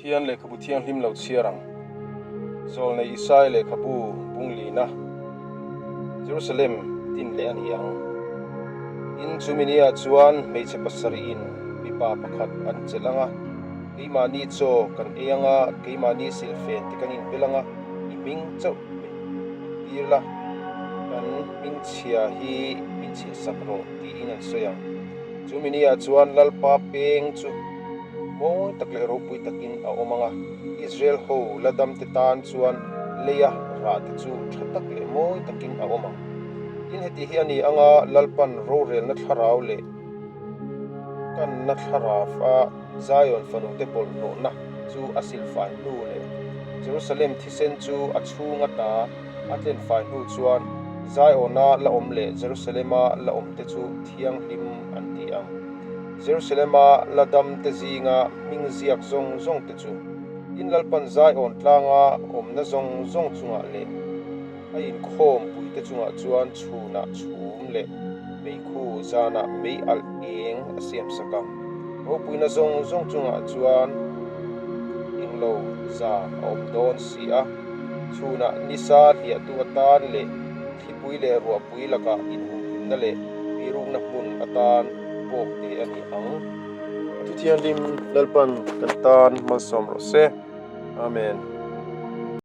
Pathian lehkhabu thianghlim lo chhiar ang. Zawlnei Isai lehkhabu bunglina Jerusalem din leh a ni ang. Tin, chumi niah chuan hmeichhe pasarihin mipa pakhat an chelh ang a, keimahni chaw kan ei ang a, keimahni silhfen te kan inbel ang a, i hming chauh min put tir la, kan hmingchhia hi min chhiahsak rawh tiin an sawi ang. Chumi niah chuan Lalpa peng chu mawi tak leh ropui takin a awm ang a, Israel ho la damte tan chuan leia rahte chu tha tak leh mawi takin a awm ang. Tin, heti hi a ni ang a, Lalpan rorelna thlarau leh kanna thlarava Zion fanute bawlhhlawhna chu a silfai hnu leh Jerusalem thisen chu a chhung ata a tlenfai hnu chuan Zion-a la awm leh Jerusalem-a la awmte chu thianghlim an ti ang. Jerusalem-a la damte zinga hming ziak zawng zawngte chu tin Lalpan Zion tlanga awmna zawng zawng chungah leh a inkhawm puite chungah chuan chhunah chhum leh meikhu zanah mei alh eng a siamsak ang. Ropuina zawng zawng chungah chuan englo zan a awm dawn si a, chhunah nisa hliahtu atan leh Thlipui leh ruahpui lakah inhumhimna leh birukna hmun atan pawk te a ni ang. A thuthianghlim Lalpan kan tan malsawm rawh se. Amen.